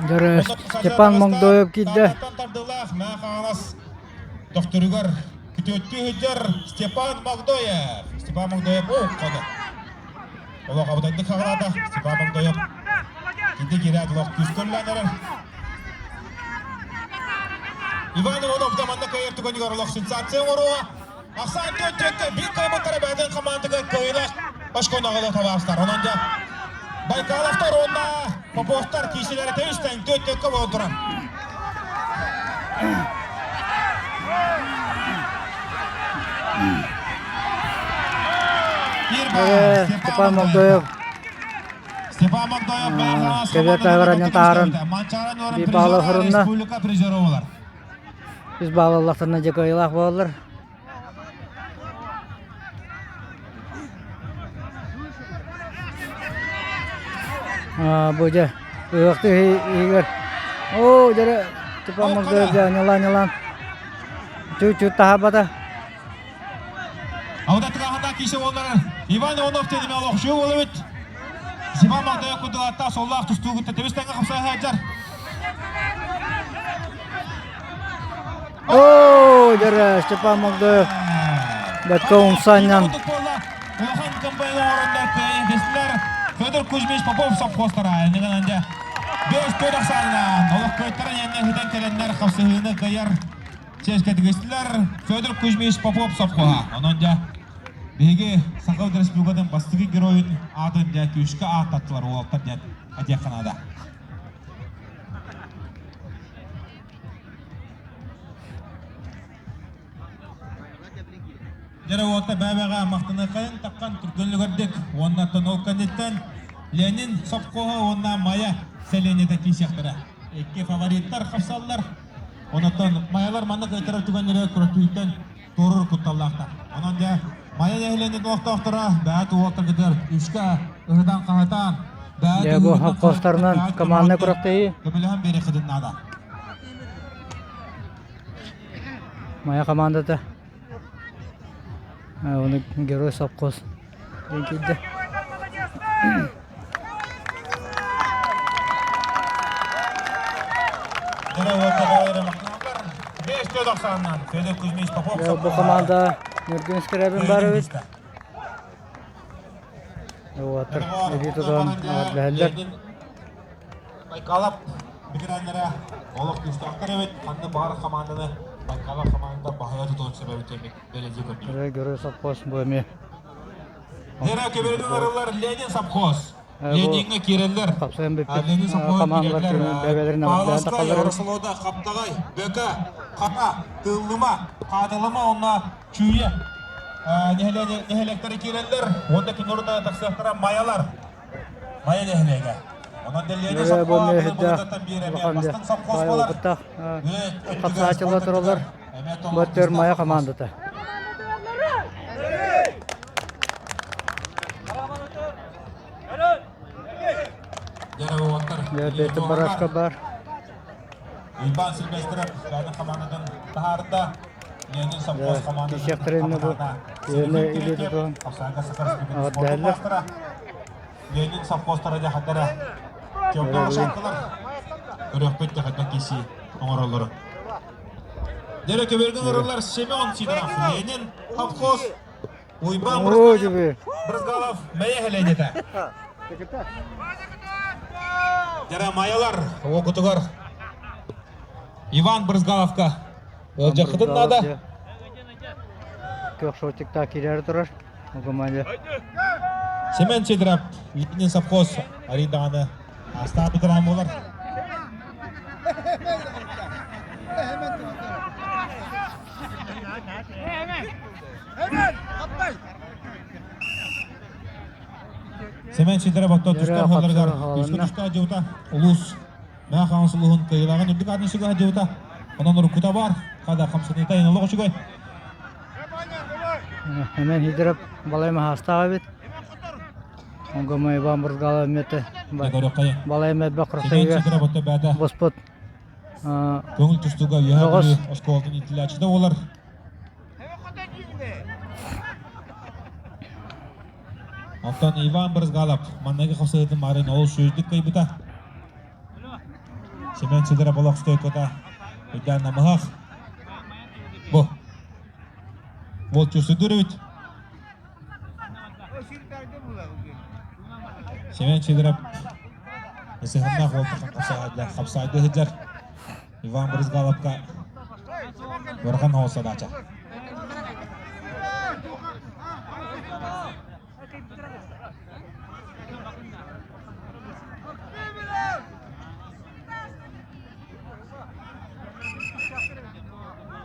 Дөрө Степан Моҥдоев киирдэ. Дохторугар күтүөттүү сылдьар Степан Магдоев. Степан Магдоев о хода. Олох абытайдык хаҕалаата Степан Магдоев. Кинди киирээт олох күүскөллөөн эрэр. Иван Иванов да манна кыайар түгэнигэр олох сенсация оҥоруоҕа. Ахсаан түөттүөккэ биир кыайбыттара бэйэтин хамаандатыгар кыайыылаах очкону аҕала табаарыстар. Онон дьэ Байкаловтар уонна Поповтар киисэлэрэ тэбистэн түөттүөккэ буолан турар. Степан Молдоев Степан Молдоев Кэбиэр таһыгар анньан таһааран биир баалы хорунна. Республика призеры болар. Үс баалаллахтарына дьэ кыайыылаах буолаллар. Бу дьэ ыһыахтыы иһигэр оо дьэрэ Степан Магдоев дьэ ньылаан-ньылаан чуть-чуть таһаарбата. Аудатыгаһата кисе уоллар Иван Иванов тенеме олохшуу болубут. Степан Магдоев кудулатта соллаах тустуугутта тебис тэҥҥэ хапсаа сылдьар. Оо, дьэрэ Степан Магдоев бэркэ умсаанньан Улахан комбайн оҥороннор кыайан кэстилэр. Федор Кузьмич Попов совхозтара энигэн дьэ бэс төрт ахсаанынан олох кыайтаран иэннэр хитэн кэлэннэр хапсыһыыны кыайар чиэскэ тигистилэр. Федор Кузьмич Попов совхоһа. Онон дьэ биһиги Саха Республикатын бастакы геройун аатын дьэ күүскэ ааттаттылар уолаттар диэн этиэххэ наада. Дьэрэ уота бэбэҕэ махтаныаххайын таххан түргэнлүгэрдик уонна тонол кэнниттэн Ленин совхоһа уонна Майа сэлиэнньэтэ киисиэхтэрэ. Икки фавориттар хапсаллар. Онотон Майалар маннык кыайтарар түгэннэрэ күрэхтүүттэн туоруур кутталлаахтар. Онон дьэ Майа нэһилиэнньэтин олохтоохторо бэйэ уолтаргытыгар үскэ ыһытан-хаһытаан Дьэ бу совхозтарынан команднай күрэхтэһии. Көмөлөһөн биэриэххитин наада. Майа командата оны герой совхоз диэн киирдэ. Бу команда Нюргин Скрябин бар эбит. Уотар эбии тутан эҕэрдэлэһэллэр. Байкалов ветераннара олох күүстээхтэр эбит. Ханна баҕар хамаанданы Байкалов хамаандата баһыйа тутуон сөп эбит диэн бэлиэтии көрдүм. Герой совхоз бу эмиэ. Лера көбөрүгүн арыллар Ленин совхоз. Лениҥҥэ киирэллэр. Хапсайан бүппүт Ленин совхоз хамаандалар бэйэлэрин Павловскай, Ороссолуода, Хаптаҕай, Бөкө, Хата, Тыыллыма, Хаатылыма уонна Чүүйэ нэһилиэктэрэ киирэллэр. Уонна кинилэр тахсыахтара Майалар. Майа нэһилиэгэ. Онон Ленин совхоз улахан баай опыттаах хапсааччылар тураллар. Бу Майа командата. Петр Барашка бар. Уйбаан Сильвестров бэйэтин командатын таһаарда. Ленин совхоз командатын Кисиэхтэринэ бу илии тутуһан аҕырдаһаллар. Ленин совхозтара дьахтара Чомпоҕо шахталар көрөхпүт дьахтар киси оҥороллорун. Дэрэ көбөргөн ырылар Семен Сидоров, Ленин совхоз Уйбаан Брызгалов мэйэ хэлэнэтэ. Дэрэ майалар уокутугар Иван Брызгаловка ыалдьаххытын наада. Көх шотикта киирэр турар. Команда. Семен Сидоров, Ленин совхоз арендаҕаны астаан ветеран буолар. Семен Сидоров оттон тустар холларыгар күүскэ туста дьыбыта улуус Мээх Хаҥас улууһун кыайыылааҕын үрдүк аатын сүгэ дьыбыта. Онон уруккута бар, хада хамсаныыта инолох үчүгэй. Семен Сидоров балай маһаастаах эбит. Онгомо Иван Бургалов мете балай мөббөх Семен Сидоров отто бээтэ боспут көҥүл тустууга үөһэ Бүлүү оскуолатын иитиллээччитэ буолар. Оттон Иван Брызгалов манныгы хапсыһыытын марын ол сүүрдүк кыайбыта. Семен Сидоров олох стойката өйдөөн намыһах. Бу. Волчу Сидорович. Семен Сидоров сыһыннаах уолта хапсаайды сылдьар. Иван Брызгаловка ыарахан оҕо задача.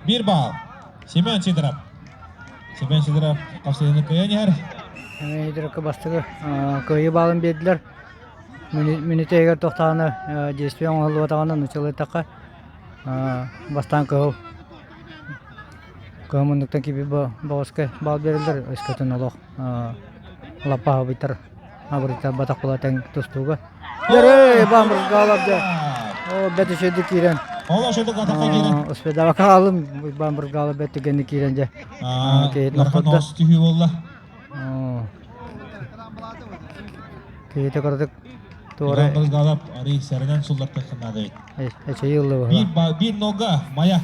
Биир баал. Семен Сидоров. Семен Сидоров хапсыһыыны кыайан иһэр. Семен Сидоровка бастакы кыайыы баалын биэрдилэр. Мүнүүтэ тохтоҕуна действие оҥоһуллубатаҕына нуччалыытахха бастаан кыһыл кыһыл муннуктан киирбит боҕуска баал биэрэллэр өскөтүн олох лаппа абыйтар абырыйтарбатах буола тэҥ тустууга Дөрөй бамбыргалар дьэ о бэт үчүгэйдик киирэн Ол ошодук атахха киирэн успедавака хаалым бамбыргала бэт түгэнник киирэн дьэ киһитин ыарахан охтордо оҕус түһүү буолла. Киһитэ кыратык туора Иван Брызгалов арый сэрэнэн суллартыахха наада эбит. эчэйии ылла Биир, быһыылаах. биир нога Майа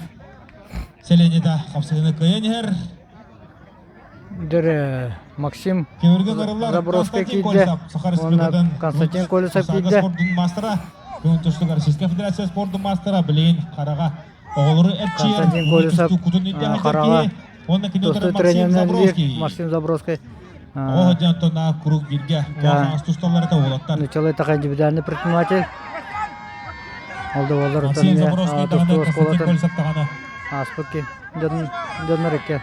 сэлиэнньэтэ хапсыһыыны кыайан иһэр. Дөрө Максим Кемерге карыллар Забровскай Константин киирдэ Колесов Саха уонна Республикатын Константин Колесов ОСАГО киирдэ. спордун маастара, күн тустук Российскай Федерация спордун маастара билигин хараҕа оҕолору эрчийэр, Константин Колесов тустуу кутун илдьэ сылдьар хараҕа киһи уонна кини тустуу Максим тренеринэн Забровский. Максим Забровский Оҕо дьонтон куруук бииргэ улахан тусталлар это уолаттар. Нучалай такой индивидуальный предприниматель. Ол да буоллар Максим Забровский тустуу даҕаны Константин оскуолатын Колесов даҕаны ааспыт дьоннор икки.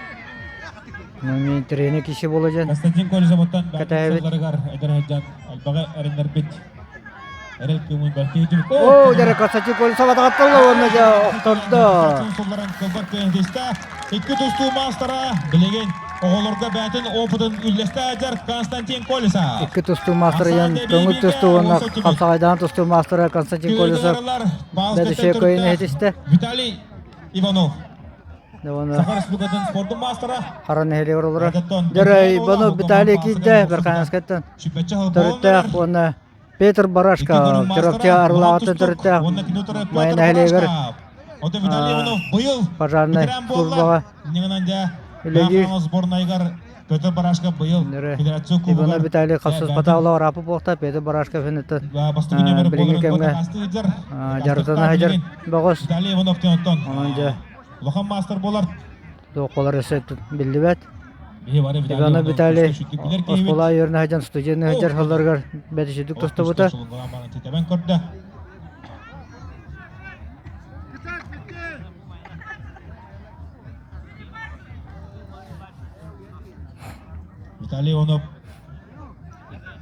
Мен тренер киши буола дьэн. Константин Колесовыттан Кэтэһэбит. сылларыгар эдэр сылдьан элбэҕи эрэннэрбит эрэл кыымын бэртии Оо, дьэ Константин Колесов атаҕатталла уонна дьэ охтордо. Сылларын кылбар кыайан Икки тустуу маастара билигин оҕолорго бэйэтин опытын үллэстэ сылдьар Константин Колесов. Икки тустуу маастара диэн көҥүл тустуу уонна хапсаҕайдаан тустуу маастара Константин Колесов бэдишэ кыайын иһитистэ. Виталий Иванов. Уонна Саха Республикатын спордун маастара. Хара нэһилиэгэр олорор. Дьэ Иванов Виталий киирдэ Верхоянскайтан төрүттээх уонна Петр Барашков Чурапчы Арылааҕыттан төрүттээх Майа нэһилиэгэр пожарнай службаҕа үлэлиир. Петр Барашков быйыл федерация кубогар Иванов Виталий хапсыспатах олоҕор аапы буолта Петр Барашков инниттэн билиҥҥи кэмҥэ дьарыктана сылдьар бөҕөс. Виталий Иванов оттон Онон дьэ улахан маастар буолар. Туох өссө биллибэт. Иванов Виталий оскуола үөрэнэ сылдьан студент сылдьар сылларыгар бэрт үчүгдүк тустубута. Виталий Иванов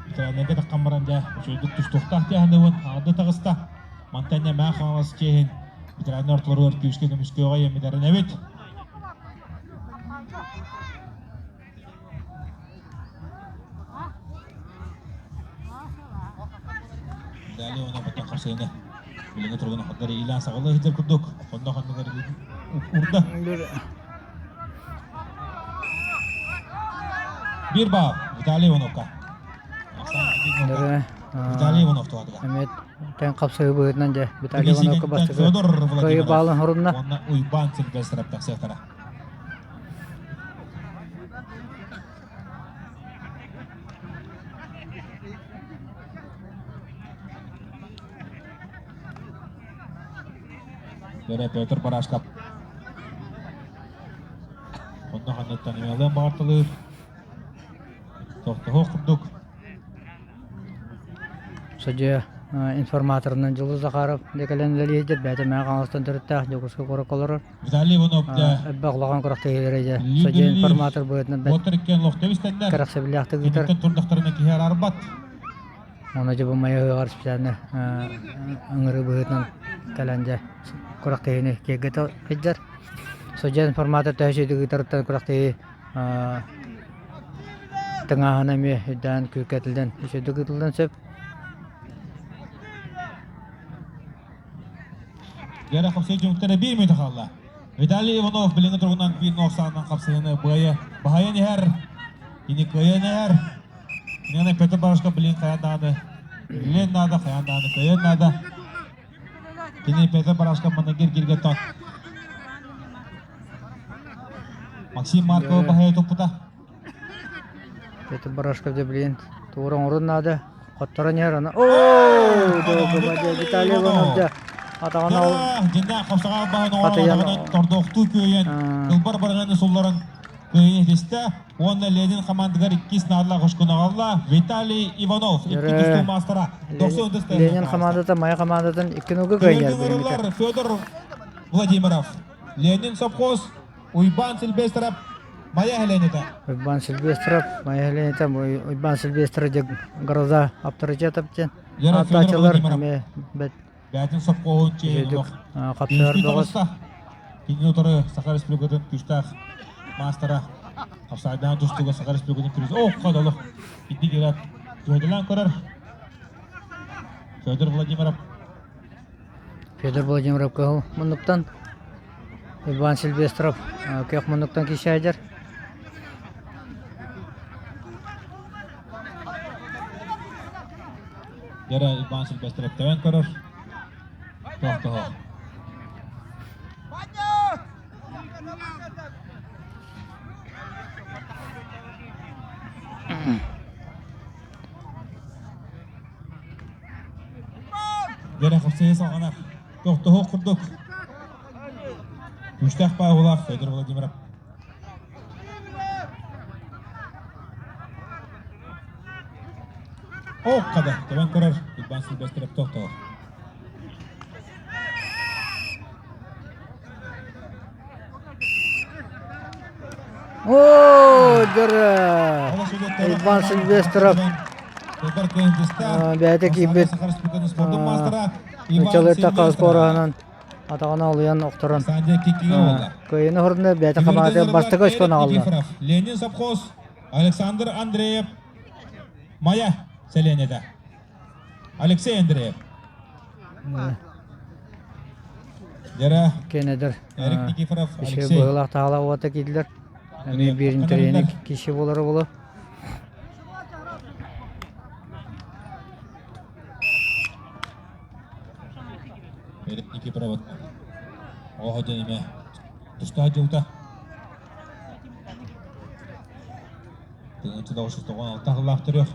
ветераннарга таххан баран дьэ үчүгэйдик тустуохтаах диэханыбын хаҥарды таҕыста. Мантан Мэҥэ Хаҥалас чиэһин ветераннар ортолоругар күүскэ көмүскүөҕэ иэммитэрин эбит. Далее она потом хапсыгына билиҥҥи туругун хардары иилээн саҕалыы сылдьар курдук хонно хоннугар урда. Биир баал Виталий Ивановка. Виталий Иванов туһатыгар. Эмиэ тэҥ хапсыһыы быһыытынан дьэ Виталий Ивановка бастакы кыайыы баалын хорунна. Уонна Уйбаан Сильвестров тахсыахтара. Дөрө Петр Барашков. Онно ханныттан эмиэлээн баҕартылыыр. Тохтоһуох курдук. Судьуйа информаторынан Дьулус Захаров дьэ кэлэн үлэлиир бэйэтэ Мэҥэ Хаҥаластан төрүттээх Дьокуускай куоракка олорор. Виталий Иванов дьэ Элбэх улахан күрэхтэһиилэри дьэ судьуйа информатор быһыытынан бэрт Уоттар иккиэн лохтоп истэннэр. кэрэхсэбиллээхтик ыытар. Киниттэн турдахтарына киһи араарбат. Уонна дьэ бу Майа ыһыаҕар специально ыҥырыы быһыытынан кэлэн дьэ күрэхтэһиини киэргэтэ сылдьар. Судьуйа информатор төһө үчүгэйдик ыытарыттан күрэхтэһии Тыҥааһына эмиэ үрдээн күүркэтиллэн үчүгэйдик ыытыллыан сөп. Гера хапсыы түмүктэрэ биир мүнүүтэ хаалла. Виталий Иванов билиҥҥи туругунан биир нуохсаанынан хапсыһыыны быайа баһайан иһэр. Кини кыайан иһэр. Кинини Петр Барашков билин хайаан даҕаны билиэн наада, хайаан даҕаны кыайан наада. Кини Петр Барашков манныгыр киргеттон. Максим Марков баһайа туппута. Петр Барашков дьэ билигин туора оҥорон наада. Хотторон иһэр аны. Оо, Виталий Иванов дьэ атаҕын ол Дьиннээх хапсаҕа баһын оҥорон тордохтуу күөйэн, кылбар барыганы сулларан кыайыы этистэ уонна Ленин хамаандыгар иккис наадалаах ушкун аҕалла Виталий Иванов, икки тустуу маастара. Ленин хамаандата Майа хамаандатын икки нуга кыайар. Федор Владимиров, Ленин совхоз, Уйбаан Сильвестров, Майа Хеленета. Уйбаан Сильвестров, Майа Хеленета, Уйбаан Сильвестров дьэ гроза авторитетов диэн ааттааччылар эмиэ бэт Бээтин совхоһун чиэһин олох хапсыһар бөҕөс. Кинини утары Саха Республикатын күүстээх маастара хапсаайдаан тустууга Саха Республикатын күрүс. О, ходолох. Итди кират түһэдилээн көрөр. Федор Владимиров. Федор Владимиров кыһыл муннуктан Иван Сильвестров көх муннуктан кисээдэр. Дьэрэ Иван Сильвестров тэбэн көрөр. Тохтоһо. Дьэрэ хапсыһыы салҕанар. Тохтоһо курдук. Күүстээх Павлов Федор Владимиров. Ооккада тэбэн көрөр Иван Сильвестров тохтоо. Оо, дьөрө! Иван Сильвестров бэйэтэ киирбит нуччалыы хаспораһынан атаҕына олуйан охторон кыайыны хорунна бэйэтэ хамаата бастакы очкону аҕалла. Ленин совхоз Александр Андреев Майа сэлиэнньэтэ. Алексей Андреев. Дьэрэ Кенедер Эрик Никифоров киши Алексей. быһылаах таала уота киирдилэр. Эмиэ биир интэриэһинэй киши буолара буолуо. Эрик Никифоров оҕо дьэнимэ тустаах дьылта. Тыгынчы тоҕус тоҕон алта сыллаах төрүөх.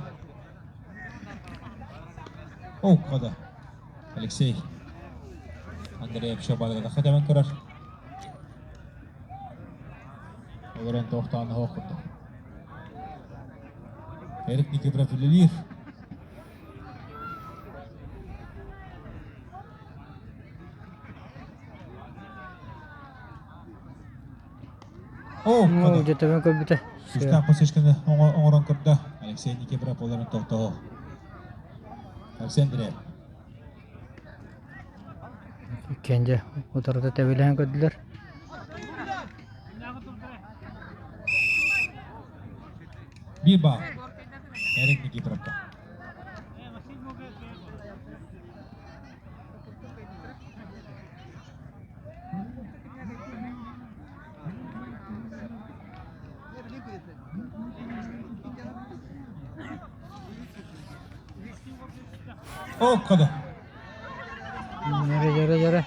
О, кода. Алексей Андреев Шабалга тэбэн көрөр. Олорон тоохтоон оһох курдук. Эрик Никифоров үлэлиир. О, Ну, где-то мен көрбүтэ. Күүстээх посечканы оҥорон көрдө. Алексей Никифоров олорон тохтоо. Алексей Андреев. Кенде утарыта тэбилээн көрдүлэр. Биир баал. Эрик Никифоровка. Оккода. Дьэрэ, дьэрэ, дьэрэ.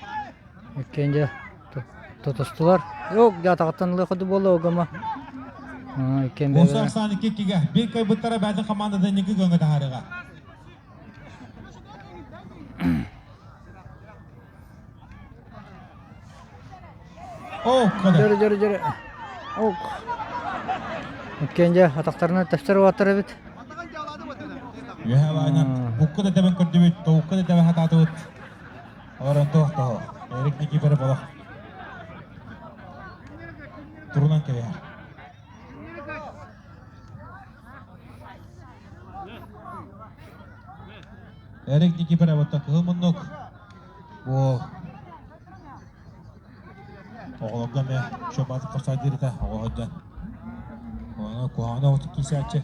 Иккиэн дьэ тутустулар. Yok, дьаатаҕыттан ылыаххыт буолла огома. Иккиэн Уонса ахсаан икки иккигэ. Биир кыайбыттара бэйэтин командатын инники көҥө таһаарыаҕа. Оккода. Дьэрэ, дьэрэ, дьэрэ. Ок. Иккиэн дьэ атахтарынан тэпсэр уоттар эбит. Үөһэ баайынан букка да тэбэн көрдүбүт, тоҕукка да тэбэ хатаатыбыт. Олорон туох тоһо. Эрик Никифоров олох турунан кэбиһэр. Эрик Никифоров оттон кыһыл муннук бу оҕолорго эмиэ шобат хосаадирита оҕо сылдьан ону куһаҕаны оҕотук киисээччи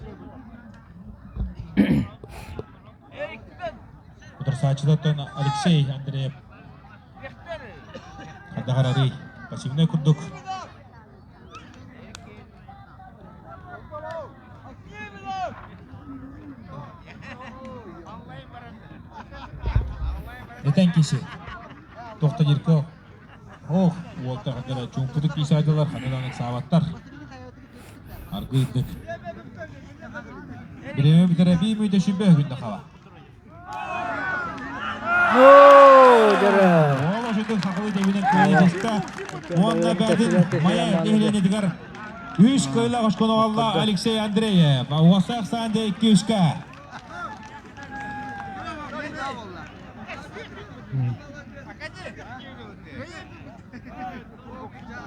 Утарсааччылартан Алексей Андреев хайдах арарый пассивнай курдук Этэн киси. Туохта дирко Ох, уолта хатара чуумпутук киисаадылар ханынан ыксаабаттар. Аргыйдык. Бириэмэ бүтэрэ бии мүйтэ сүбэ үһүн хала. Оо, дьэрэ. Ол ошутун сахалыы тэбинэн кыайыста. Уонна бэдин Майа нэһилиэнньэтигэр үс кыайла ошконоҕалла Алексей Андреев. Уосаах саанде икки үскэ.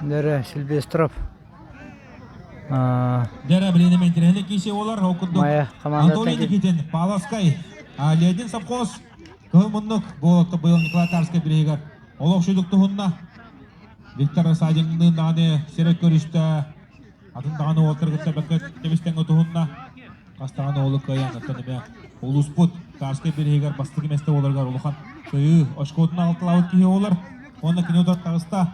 Дьэрэ Сильвестров. Дьэрэ билинэ интириэһинэй киси олар ол курдук Майа командаттан Анатолий Никитин, Павловскай, Леонид совхоз Кыһыл муннук буолатта быйыл Николай Тарскай бириһигэр олох шүдүк туһунна. Виктор Рассадинныын даҕаны сирэ көрүстэ. Атын даҕаны уолтар кытта бэккэ тэбистэҥҥэ туһунна. Хас даҕаны уолу кыайан оттон эмиэ улууспут Тарскай бириһигэр бастакы миэстэ буоларыгар улахан кыайыы очкотун аҕалталаабыт киһи буолар. Уонна кини утары таҕыста.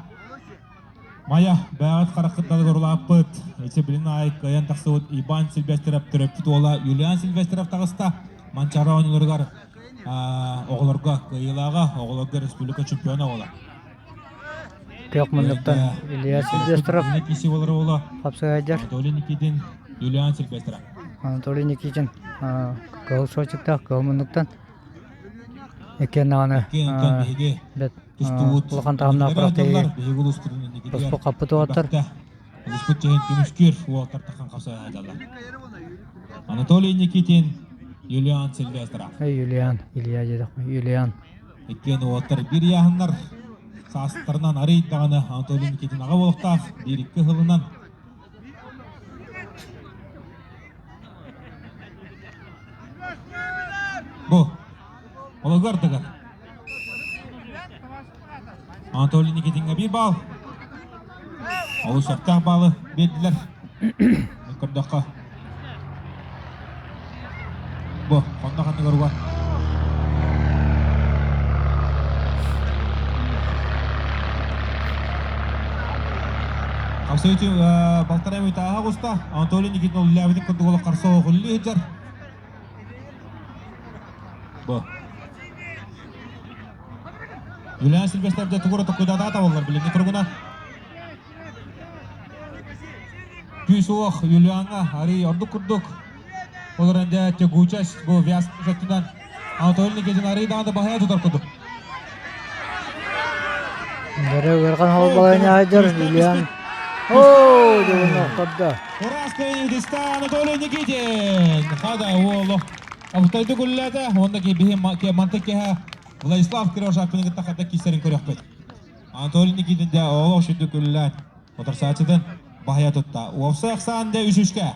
Майа, бэҕэт хараххыт далыгар улааппыт, ити билин аайы кыайан тахсыбыт Иван Сильвестров төрөппүт уола Юлиан Сильвестров таҕыста. Манчаары оонньууларыгар оҕолорго кыайыылааҕа, оҕолорго республика чемпиона оҕоло. Күөх муннуктан Илья Сильвестров хапсыһайдьар. Анатолий Никитин, Юлиан Сильвестров. Анатолий Никитин кыһыл суочуктаах кыһыл муннуктан иккиэн даҕаны бэт Тустубут улахан таһымнаах күрэхтэһии биһиги улууспутун инникитигэр тоспу хаппыт уолаттар улууспут чэһин көмүскүүр уолаттар тахан хапсаайдаллар. Анатолий Никитин, Юлиан Сильвестров. Юлиан, Илья диэтэхпин, Юлиан. Иккиэн уолаттар биир ыйааһыннар саастарынан арый даҕаны Анатолий Никитин аҕа буолуохтаах биир икки сылынан Бу Ологар дыгар. Анатолий Никитиҥҥа биир баал. Олус сөптөөх баалы биэрдилэр. Көрдөххө. Бу, хонно ханныгар уган. Хапсыйчы балтарай мөтааһа оҕуста. Анатолий Никитин уллээбитин курдук олох харса оҕуллуу сылдьар. Бу. Юлиан Сильвестров тугура токуйдаата табыллар билиҥҥи туругунан. Күүс уох Юлиаҥҥа арый ордук курдук. Ол эрэн дьэ тягучась бу вяз өттүнэн Анатолий Никитин арый даҕаны баһыйа тутар курдук. Дөрө ыархан холболойнаайдыр Юлиан. Оо, дьонно охтордо. Ураскай Дистан Анатолий Никитин. Хада уолу. Абытайды күллээтэ. Онда ки биһи мантык киһэ Владислав Кирожакпыны кытта хадда киисэрин көрөхпүт. Анатолий Никитин дэ олох сүдү күллээн. Отырсаачыдан баһыйа тутта. Уопсай ахсаан дэ үс үскэ.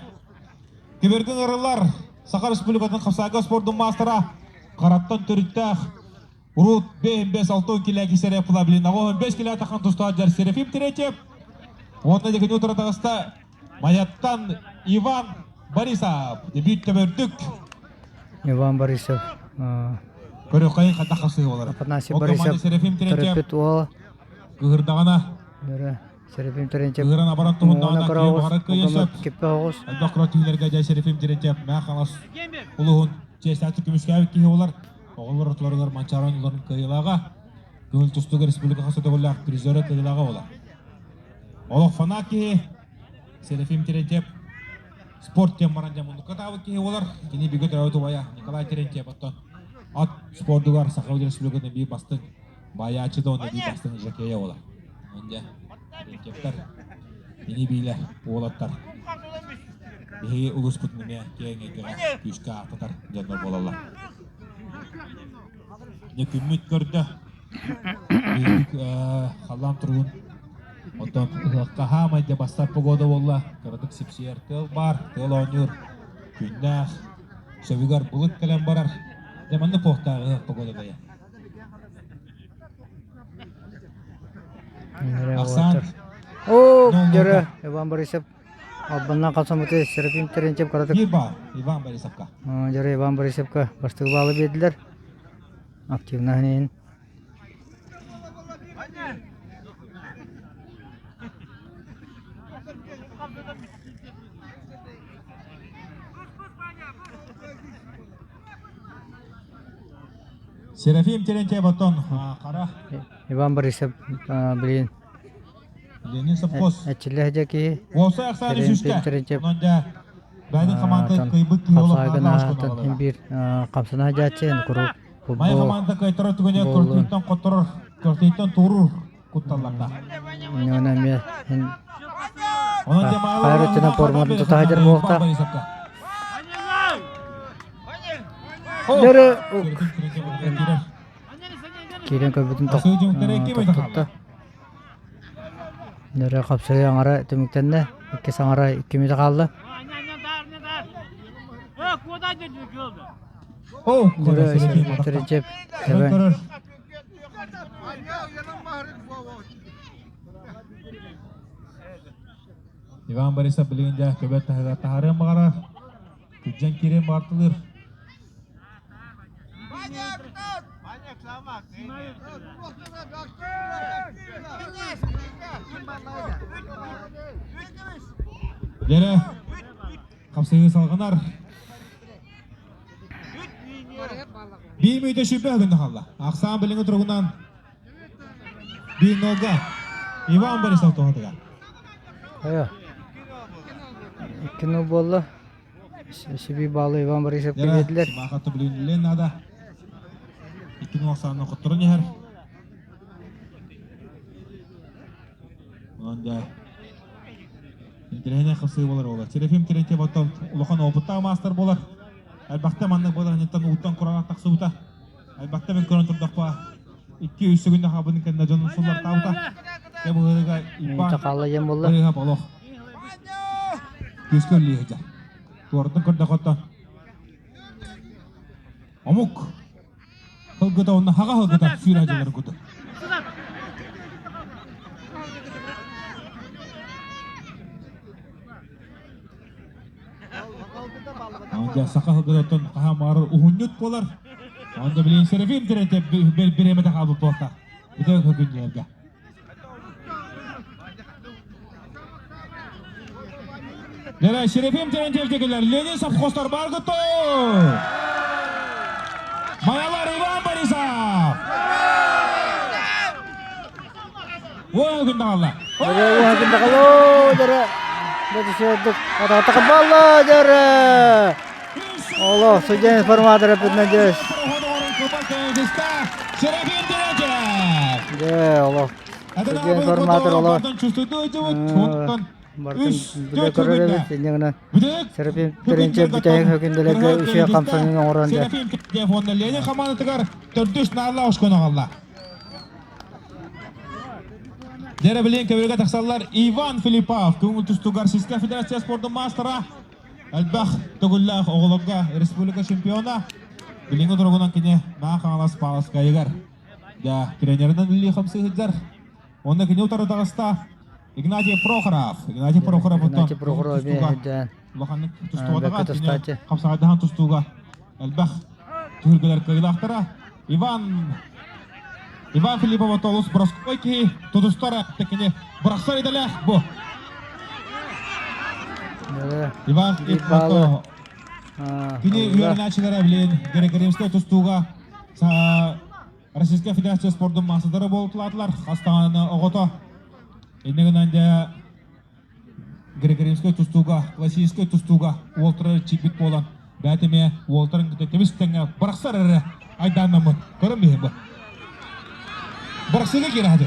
Кибергин ырылар Саха Республикатын хапсаага спордун маастара Караттан төрүттээх Урут 5-6 килэ кисере пула билин аҕа 5 килэ тахан тустааччар Серафим Терентьев уонна декини утара таҕыста Майаттан Иван Борисов дебют төбөрдүк Иван Борисов көрүөххэйин хата хасыы болар Афанасий Борисов Серафим Терентьев төрөппүт уола кыһырдаҕына Серафим Терентьев кыһыран абаран туһуннаҕына киһи баҕарар кыайа сөп киппе оҕус элбэх күрэтиилэргэ дьэ Серафим Терентьев мээ хаҥас улуһун чиэстээхтик көмүскээбит киһи болар Оҕолор ортолоругар Манчаары оонньууларын кыайыылааҕа, көҥүл тустууга республика хас төгүллээх призера кыайыылааҕа буолар. Олох фанат киһи Серафим Терентьев спорт диэн баран дьэ муннукка таабыт киһи буолар. Кини бигэ төрөөбүт убайа Николай Терентьев оттон ат спордугар Саха Республикатын биир бастыҥ баайааччыта уонна биир бастыҥ жокея буолар. Онон дьэ Терентьевтэр ини биилэр уолаттар биһиги улууспутун эмиэ киэҥ эйгэҕэ күүскэ ааттатар дьоннор буолаллар. Дьэ күммүт көрдө. Халлаан туругун оттон ыһыахха хаамай дьэ бастар погода буолла. Кыратык сипсийэр тыал баар, тыал оонньуур. Күннээх, сөбүгэр былыт кэлэн барар. Дьэ маннык куохтаах ыһыах погода дайа. Ахсаан. Оо, дьөрө, Иван Борисов Албаннан хасамыты Серафим Терентьев кыратык. Биир баар, Иван Борисовка. Дьөрө Иван Борисовка бастакы баалы биэрдилэр. Активно иһин. Серафим Терентьев оттон хара Иван Борисов билин Ленин совхоз. Эчиллэ дьэ киһи. Уопсай ахсааны сүүскэ. Терентьев. Онон дьэ бэйдин хамаанда кыйбыт киһи олох Хин биир хамсана дьааччы куруук Май хамаанда кыайтарар түгэнэ көртүүттэн хотторор, көртүүттэн туоруур кутталларда. Онон эмиэ Онон дьэ хайыр өттүнэн форматын тута сылдьар буолта. Дөрө киирэн көрбүтүн тохтотто. Дөрө хапсайы аҥара түмүктэннэ. Иккис аҥара 2 мүнүүтэ хаалла. Дөрө Терентьев тэбэн Иван Борисов билигин дьэ көбөр таһыгар таһаарыан баҕарар. Күдьэн киирэн баартылыыр. Дьэрэ хапсыһыы салҕанар. Биир мүнүүтэ 20 гынна хаалла. Ахсаан билиҥҥи туругунан 1-0-га Иван Борисов туһатыгар. 2-0 буолла. Сиби баалы Иван Борисов биэрдилэр. Симахатты билинилен надо. 2-0 ахсаанынан хотторон иһэр. Онон дьэ интэриэһинэй хапсыы буолар буолар. Серафим Терентьев оттон улахан опыттаах маастар буолар. Элбэхтэ маннык буолар аньыттан ууттан кураанах тахсыбыта. Элбэхтэ мин көрөн турдахпа 2-3 секунда хаабын кэннэ дьон суллартаабыта. Дьэ быһыыга Иван Хаалла диэн буолла. Бырыыһап олох күүскэ үллүү сылдьар. Туордун көрдөхөттөн омук Хылгыта уонна хаҕа хылгыта сүүрэ дьылларын курдук. Онда саха хылгытаттан хаһан баҕарар уһунньут буолар. Онда билигин Серафим Терентьев бириэмэтэ хаалбыт буолта. Бүтэ күннэргэ. Дэрэ Серафим Терентьев декелер Ленин совхозтар бар готов! Маялар Иван Борисов! Уон күн даҕалла. Уон күн даҕалла, дэрэ. Бөтүсүөрдүк атаҕа балла, дэрэ. Олох, судья информатора пытнадес. Серафим Терентьев! Дьэ, олох. Судья информатор олох. Бартын билэ көрөр эбит, инньэ гынан Серафим Терентьев бүтэһик хөкүндэлэргэ үчүгэй хамсаныы оҥорон дьэ. Серафим Терентьев уонна Ленин хамаандатыгар төрдүс наалла ошкону аҕалла. Дьэрэ билин көбүргэ тахсаллар Иван Филиппов, көҥүл тустууга Российскай Федерация спордун маастара, элбэх төгүллээх оҕолорго республика чемпиона. Билиҥҥи туругунан кини Маа Хаҥалас Павловскайыгар дьэ тренеринэн үлэлии хамсыы сылдьар. Онно кини утары таҕыста Игнатий Прохоров. Игнатий Прохоров Игнатий Прохоров эмиэ улаханнык тустубатаҕа, кини хапсаҕайдаһан тустууга элбэх түһүлгэлэр кыайыылаахтара. Иван Иван Филиппов олус бороскуой киһи тутустар кини бырахсар идэлээх бу. Иван Филиппов кини үөрэнээччилэрэ билин Григорьевскай тустууга Российскай Федерация спордун маастардара буолтулаатылар. Хас даҕаны оҕото иннэ гынан дьэ Григорьевскай тустууга, классическай тустууга уолтара чийбит буолан, бэйэтэ эмиэ уолтарын кытта тэбис тэҥҥэ бырахсар эрэ айдааннаммыт. Көрөн биһи бу. Бырахсыыга киирэ хатыр.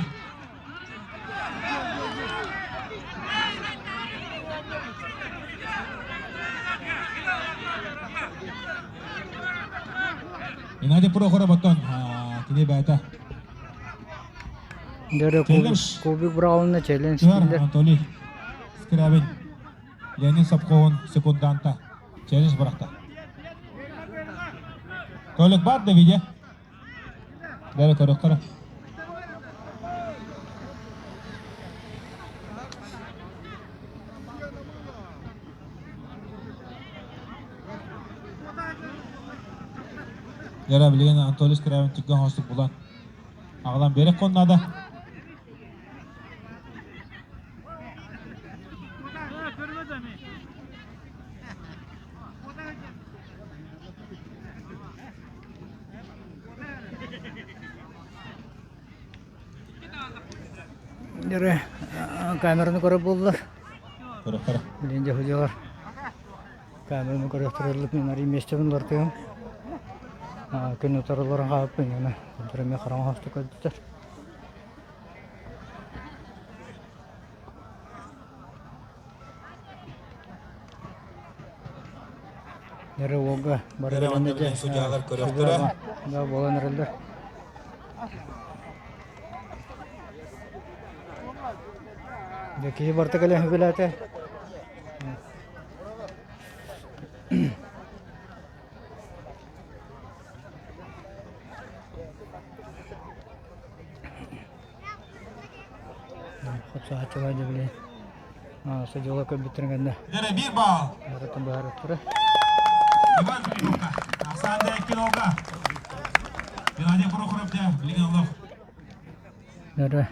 Геннадий Прохоров оттон кини бэйэтэ Дөрө Кубик Браунна челлендж Анатолий Скрябин Леонид Сапковун секунданта челлендж бырахта. Толик бар да видео? Бәрі көрөктөрө. Яра билигин Анатолий Скрябин түргэн хостук булан аҕалан биэрэх наада. Дөрө камераны көрөр буоллар. Билин дьэ Камераны көрөхтөрөллүк мен арый миэстэбин уларытыам. Күн утары олорон хаалбыппын гына. Эмиэ хараҥа хосту көрдүтэр. Эрэ уолга бары бэлэмнэдэ. Судьялар көрөхтөрө. Да буолан эрэллэр. Дэ киһи барыта кэлэн үгүлээтэ. Хапсааччылар дьэ били судьула көрбүттэрин кэннэ Дэрэ биир баал. Барытын быһаарыттара. Иван Филипповка. Ахсаанда Эккинолга. Геннадий Прохоров дьэ билигин олох. Дэрэ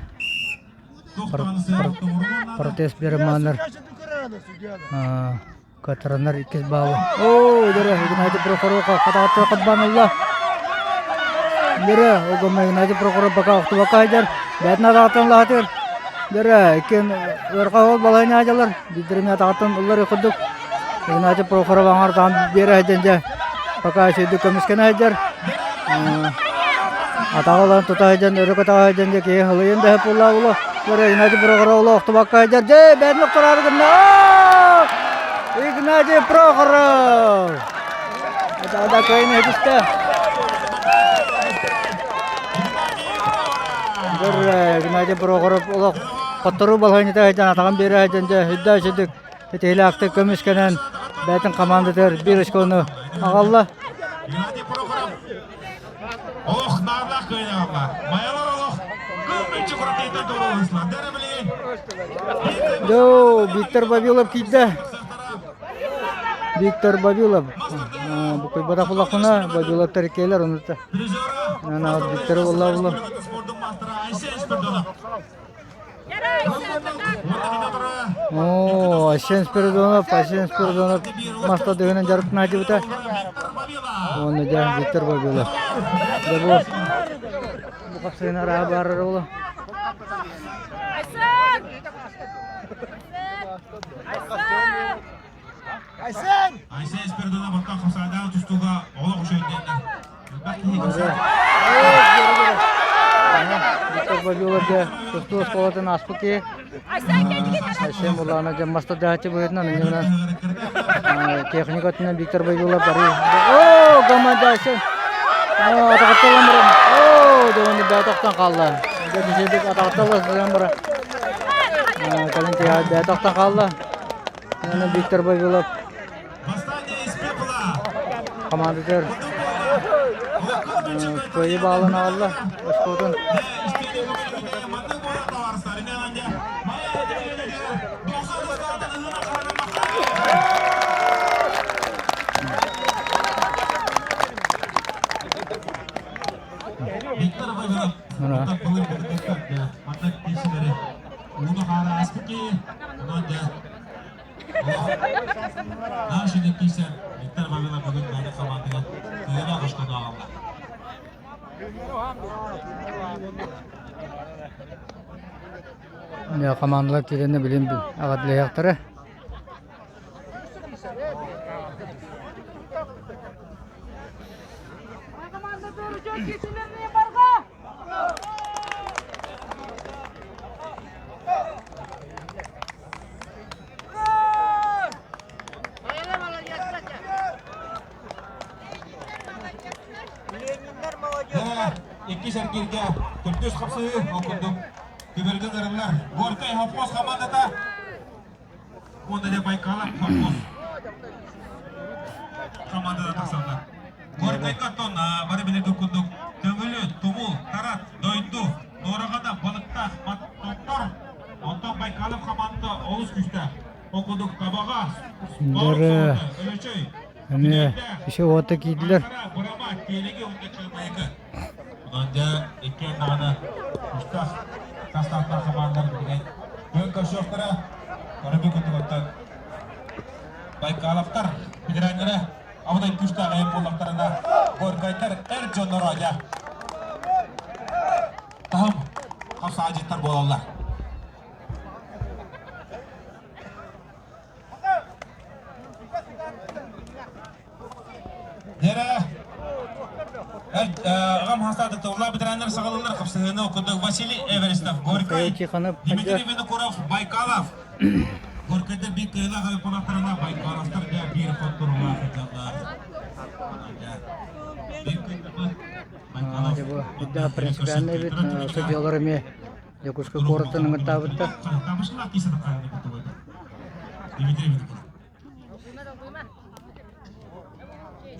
Протест береманнар Катараннар иккис баалы. Оо, дөрө, Игнатий Прохоровка хатааттыы хатбаналла. Дөрө, огома Игнатий Прохоров бака охтубакка айдар. Бәтин атааттан лаһатыр. Дөрө, иккин ырга ол балайны ажалар. Биддерими атааттан уллар курдук. Игнатий Прохоров аңартан биэрэ айден пока сөйдү көмүскэн айдар. Атаҕаларын тута сылдьан, өрө көтөҕө сылдьан дьэ киһи халыйан да сөп буоллаҕа буолуо. Бары Игнатий Прохоров охтубакка сылдьар. Дьэ, бэйэтин охтороору гынна. Игнатий Прохоров! Да кыайын иһитистэ. Дэр Игнатий Прохоров олох хотторуу балаһыанньата сылдьан атаҕын биэрэ сылдьан дьэ үрдэ сүдүк итиилээхтик көмүскэнэн бэйэтин командатыгар биир очкону аҕалла. Игнатий Прохоров Олох наарлаах кыайаҕалла. Майалар олох кыл мүлчү курапейтан туруорусла. Дәрі билигин. Доо, Виктор Вавилов киирдэ. Виктор Вавилов. Букуйбатах булахына Вавиловтар иккиэлэр онута. Ана Виктор булла булла. Оо, Айсен Спиридонов, Айсен Спиридонов маста дыгынан дьарыктанааччыбыта. Уонна дьэ Виктор Вавилов. Дьэ бу бу хапсыгын арааһа баарар уолу. Айсен! Айсен Спиридонов оттон хапсаайдаах тустууга олох үчүгэйдэннэ. Виктор Вавилов дьэ тустуу оскуолатын ааспыт киһи. Айсен Буланов дьэ мастардааччы быһыытынан иннинэн техника өттүнэн Виктор Вавилов бары Оо, команда Айсен! Атаҕатталан баран Оо, дьэ бэйэ тохтон хаалла. Дьэ бисиэдик атаҕатталла сылдьан баран кэлин тиһэ бэйэ тохтон хаалла. Виктор Вавилов командатыгар кыайыы баалын аҕалла оскуолатын. Виктор Вавилов Наши кисе Виктор Вавилов бүгүн бары хамаандыга кыайыылаах очкону аҕалла. Командалар киирэнэ билин аҕатлыахтара. Иккис эргииргэ төрдүс хапсыһыы ол курдук күбүргэ ырыллар. Горькай совхоз командата уонна дьэ Байкалов совхоз командата тахсаллар. Горькайга оттон бары билэргэ курдук Төҥүлү, Тумул, Тарат, Дойду, Нуораҕана, Балыктаах, Томтор, онтон Байкалов командата олус күүстээх. Ол курдук Табаҕа, Дөрө Өлөчөй, эмиэ еще уота киирдилэр. Бырама, Тиэлиги уонна Чыымайыкы. Онон дьэ иккиэн даҕаны күүстээх састааптаах командалар билигин күөн көрсүөхтэрэ. Көрөбү курдук Байкаловтар федеральнара абытай күүстээх айан буоллахтарына Горькайдар эр дьонноро дьэ таһым хапсаадьыттар буолаллар. Аҕам хастаатык тыллаа ветераннар саҕалылар хапсыһыыны курдук Василий Эверестов, Михаил Горькай, Тихонов Дмитрий Винокуров, Байкалов. Горькайдар биир кыайыылаах куонахтарына Байкаловтар дьэ биир хотторуулаах сылдьаллар. Биир кыайбыт Байкалов. Дьэ бу да принципиальный бит судьялар эмиэ Дьокуускай куораттан ыҥыртаабыттар. Дмитрий Винокуров.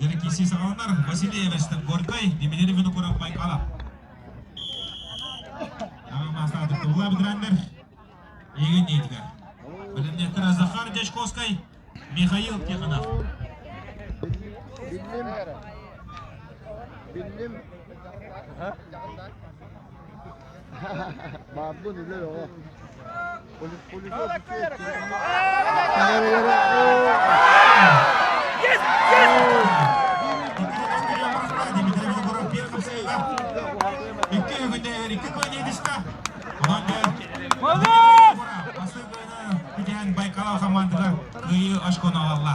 Дьэрикиси саҕаланар Василий Эверстов Горькай, Дмитрий Винокуров Байкалов. Аҕа маастаатык тылла битираннар Егин диэтигэр. Бэлэмнээхтэр Захар Дьячковскай, Михаил Тихонов. Биллим. Биллим. Баардын үлэ оҕо. Икки үгүнэ икки көнедиста. Бүтэн Байкалов хамаандыгар кыайыы очкону аҕалла.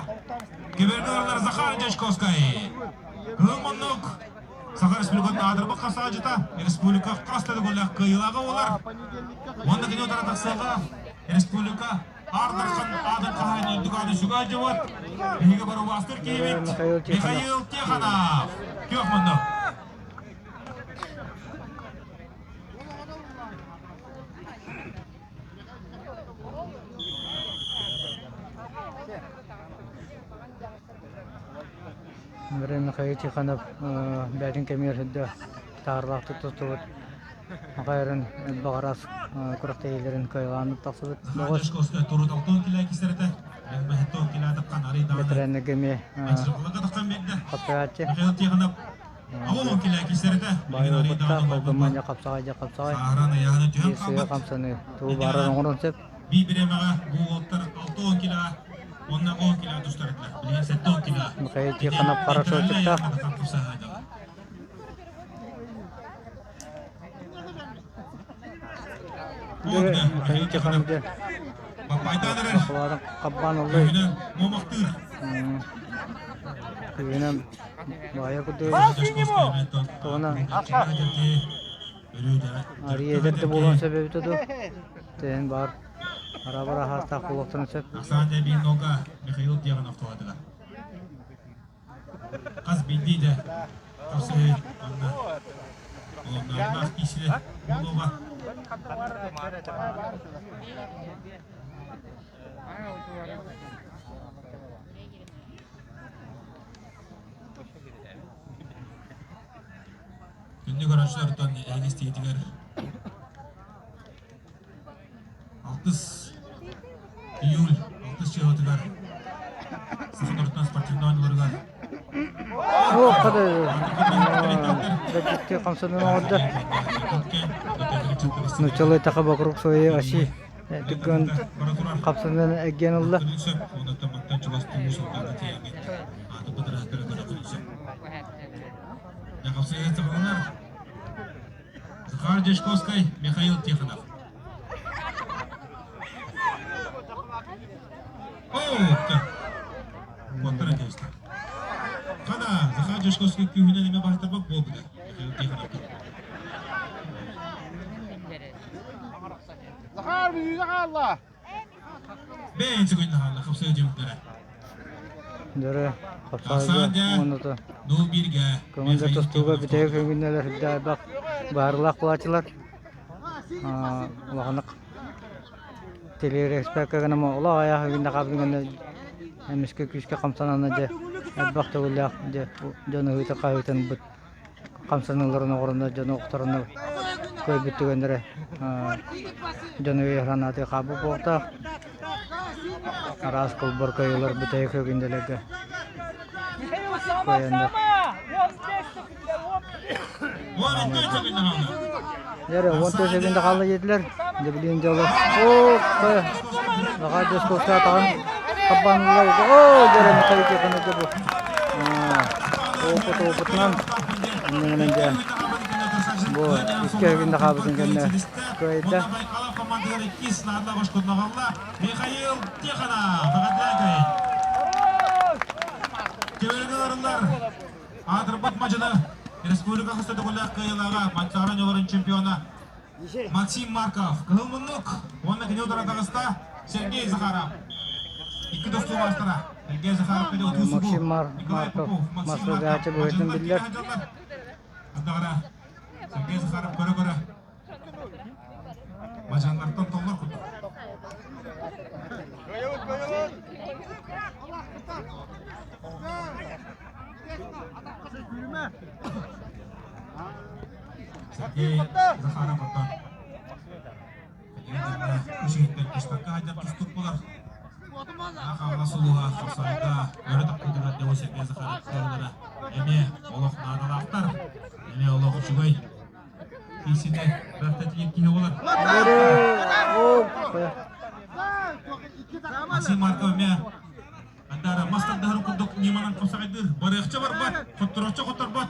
Көбөргө Захар Дьячковскай. Кыһыл муннук Саха Республикатын аатырбыт хасаадьыта, республика хас да төгүллээх кыайыылааҕа буолар. Уонна кини утары тахсыаҕа республика Аар Дархан аатын хаһаайын үрдүк ааты сүгэ дьыбыт. Биһиги бары убаастыыр киһибит Михаил Тихонов. Михаил Тихонов. Күөх муннук. Михаил Тихонов бэйэтин кэмигэр сылдьа таһаарылаахтык туттубут. Хайарын баҕарас күрэхтэһиилэрин кыайылаан тахсыбыт. Бэтэрээннэргэ эмиэ хапсаҕайчы. Баай опыттаах, холкумманньа хапсаҕай дьэ хапсаҕай. Биир сыыһа хамсаныы тугу баарар оҥорон сөп. Биир бириэмэҕэ бу уолаттар 60 килоҕа уонна 10 килоҕа тустар этилэр. Билигин 70 килоҕа. Михаил Тихонов хорошо чыктаах. Михаил Тихонов дьэ Бакылаатын хаббаан ыллый. Күбүнэн баайа курдук тугунан Арыйа эдэр да буолуон сөп эбитэ дуу. Тэһин баар арабар аһаастаах буолуохтарын сөп. Ахсаан биир нога Михаил Тихонов туһатыгар. Хас биирдии да тахсыы манна олоннорунах киисилэ буолуоҕа. Күндү көрөөччүлэртэн эһиги истиитигэр алтыс июль алтыс чыһыытыгар Саха норуотун спортивнай оонньууларыгар Бэдьикти хамсанан оҥордо. Нуччалыы таха вокруг своей оси түгэн хапсанан эргиэн ылла. Захар Дьячковскай, Михаил Тихонов. Куоттара кэбистэ. Хана, Захар Дьячковскай күүһүнэн эмэ баһытарбат буолбута. Михаил Тихонов. Захар, бүлүүнү хаалла! Бэйэн сүгүн хаалла, хапсыы дьымтара. Дөрө хапсаайга уонна Ну бирге. Көҥүл тустууга бүтэһик күннэлэр үрдээх баарылаах кулааччылар улаханнык телеэксперкэ гына олох айаах күннэ хаабыгына эмискэ күүскэ хамсанана дьэ элбэх төгүллээх дьэ дьон ыһыыта хаһыытын быт хамсаныыларын оҕоруна дьону охторуна көрбүт түгэннэрэ дьону өйө-санаата хаалбыт буолуохтаах. Араас кулбар кыайыылар бүтэһик өгүндэлэргэ кыайаннар. Дьэ, 14 секунда хаалла диэтилэр. Дьэ, билигин дьоло. Оо, Наҕаа дьоскуоска атаҕын хаббаанылар. Оо, дьэ, Михаил Тихонов дьэ бу. Опыт опытынан иннинэн дьэ бу икки өгүндэ хаалбытын кэннэ кыайда. Михаил Тихонов, Баҕатлаакай. Төбөлүгэр ылар аатырбыт мадьыны. Республика хастатыгылаах кыайыылааҕа Манчаары ньолорун чемпиона Максим Марков, Кыһыл Муннук уонна кини утары таҕыста Сергей Захаров. Икки тостуу маастара Сергей Захаров Максим Марков мастер быһыытын биллэр. Ардагара Сергей Захаров көрө-көрө бажаннартан толлор курдук. Сергей Захаров оттон үчүгэйдик быстакка хайдах тустук булар. Ахаҕа сулуһа хапсайга өрө таппытыгар дьоҕу Сергей Захаров кыаллара эмиэ олох наадалаахтар, эмиэ олох үчүгэй. Киисини бэртэтигин киһи болар. Максим Марков эмиэ Андара мас тардыһарын курдук ньыманан хапсаҕайдыыр. Барыахча барбат, хоттороччу хотторбот.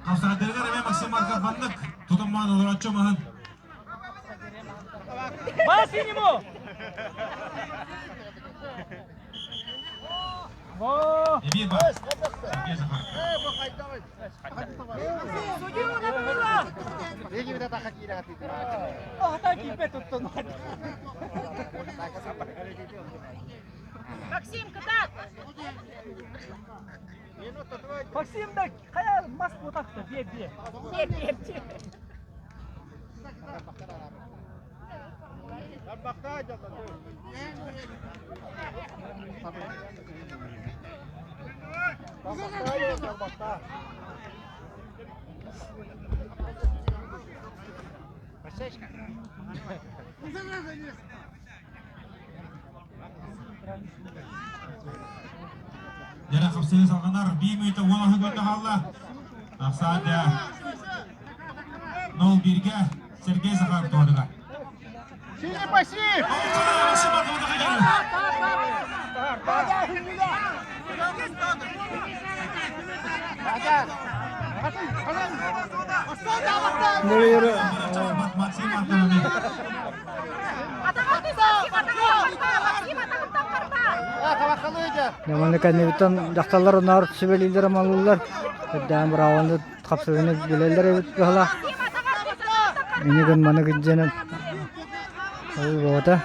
Хапсаҕайдырыгар эмиэ Максим Марков маннык тутуммаан олороччу маһын. Бас ему! Эбиэ бар. Сергей Захаров. Максим, кытаат! Максим да хайа мас бутахта бие бие. Бие бие. Дьэрэ хапсыһыы салҕанар биир мүнүүтэ уон аһы көрдө хаалла. Ахсаан нол бииргэ Сергей Захаров туһатыгар. Синий пассив! Манна кэннибиттэн дьахталлар унаар сүбэлииллэр амалыыллар. Үрдээн быраабаны хапсыгыны билэллэр эбит быһалаах. Ини гын маны гыддьанан ол буота.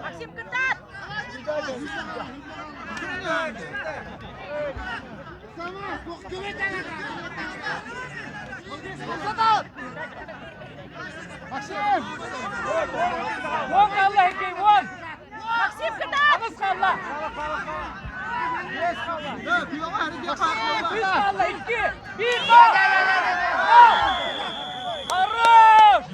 Максим, кытаат! Максим! Вон қалла хекей, вон! Максим, кытаат! Ағыз қалла! Үш қалла, iki, bir, два! Хорош!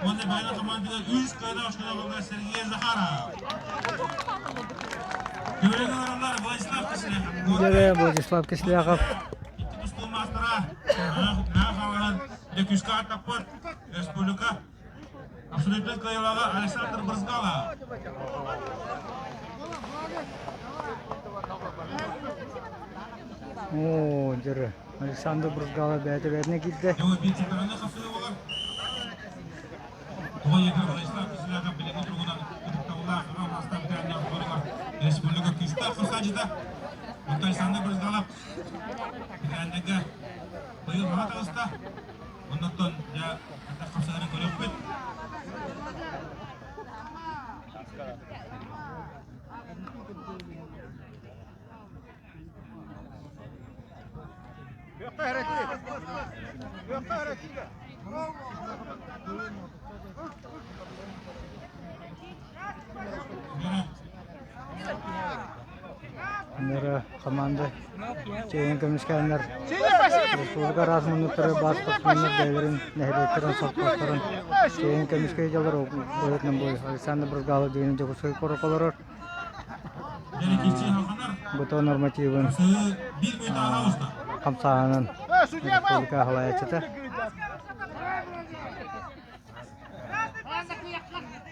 Уонна бэйэ командыгар үс кыайда оскуолаҕа Сергей Захаров. Төбөлөгө олороллор Владислав Кисляхов. Дьэ, Владислав Кисляхов. Икки тустуу маастара хаалан Дьокуускай аттаппыт республика абсолютнай кыайыылааҕа Александр Брызгалов. Оо, дьэ, Александр Брызгалов бэйэтэ бэйэтинэ киирдэ. Республика күүстээх хасаачыта Александр Брызгалов Итааннага быйыл маһа таҕыста. Оннуттан дьэ хапсаһарын көрүөхпүт. Нера команда чэйин көмүскээннэр республика араас муннуктары баар спортсменнар бэйэлэрин нэһилиэктэрин совхозтарын чэйин көмүскэ дьалар быһыытынан бу Александр Брызгалов диэн Дьокуускай куоракка олорор. БТО нормативын хамсааһынын республика салайааччыта